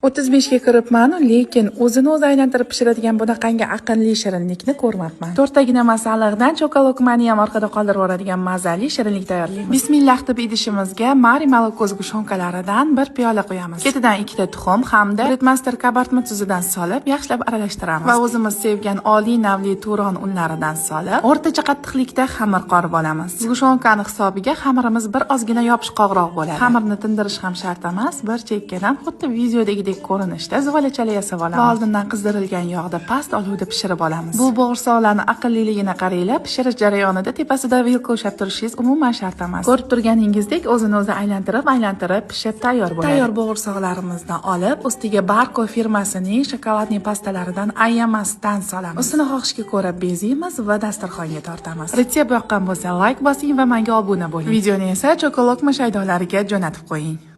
35 ga kiribman, lekin o'zini o'zi aylantirib pishiradigan bunaqangi aqlli shirinlikni ko'rmabman. To'rttagina masalliqdan chokolokmani ham orqada qoldirib yuboradigan mazali shirinlik tayyorlaymiz. Bismillah deb idishimizga Mari Moloko сгущёнка laridan bir piyola quyamiz. Ketidan ikkita tuxum hamda Breadmaster kabartma tuzidan solib, yaxshilab aralashtiramiz. Va o'zimiz sevgan oliy navli Turon unlaridan solib, o'rtacha qattiqlikda xamir qorib olamiz. Сгущёнка ni hisobiga xamirimiz bir ozgina yopishqoqroq bo'ladi. Xamirni tindirish ham shart emas, bir chekkadan xuddi videodagidek ko'rinishda zuvalachalar yasab olamiz. Va oldindan qizdirilgan yog'da past olovda pishirib olamiz. Bu bo'g'irsoqlarni aqlliligini qaranglar, pishirish jarayonida tepasida vilka ushlab turishingiz umuman shart emas. Ko'rib turganingizdek, o'zini o'zi aylantirib, aylantirib pishib tayyor bo'ladi. Tayyor bo'g'irsoqlarimizni olib, ustiga Barko firmasining шоколадный pastalaridan ayamasdan solamiz. Ustini xohishga ko'ra bezaymiz va dasturxonga tortamiz. Retsept yoqqan bo'lsa, layk bosing va menga obuna bo'ling. Videoni esa chokolokma shaydolariga jo'natib qo'ying.